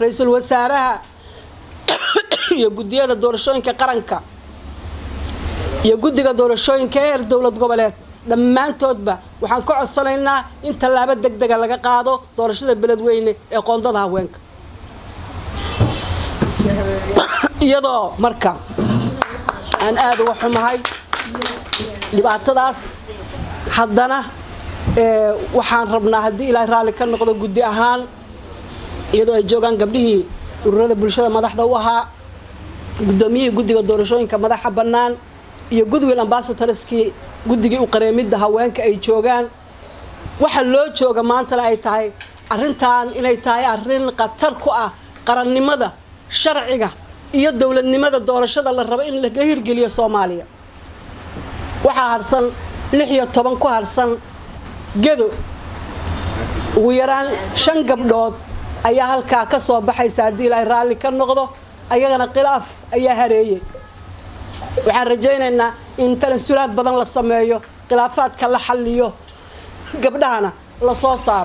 Ra-iisul wasaaraha iyo guddiyada doorashooyinka qaranka iyo guddiga doorashooyinka heer dowlad goboleed dhammaantoodba waxaan ka codsanaynaa in tallaabo deg dega laga qaado doorashada Beledweyne ee qoondada haweenka. Iyadoo marka aan aada uga xumahay dhibaatadaas, haddana waxaan rabnaa haddii Ilaahay raalli ka noqdo guddi ahaan, iyadoo ay joogaan gabdhihii ururada bulshada madaxda u ahaa, guddoomiyihii guddiga doorashooyinka madaxa bannaan iyo goodwill ambassadorskii guddigii u qareemidda haweenka ay joogaan, waxa loo jooga maantana ay tahay arrintan inay tahay arrin khatar ku ah qarannimada, sharciga iyo dowladnimada doorashada la rabo in laga hirgeliyo Soomaaliya. Waxaa harsan 16 ku harsan Gedo, ugu yaraan 5 gabdhood ayaa halkaa ka soo baxaysa haddii Ilaahay raalli ka noqdo, ayagana khilaaf ayaa hareeyey. Waxaan rajaynaynaa in tanasulaad badan la sameeyo, khilaafaadka la xalliyo, gabdhahana la soo saaro.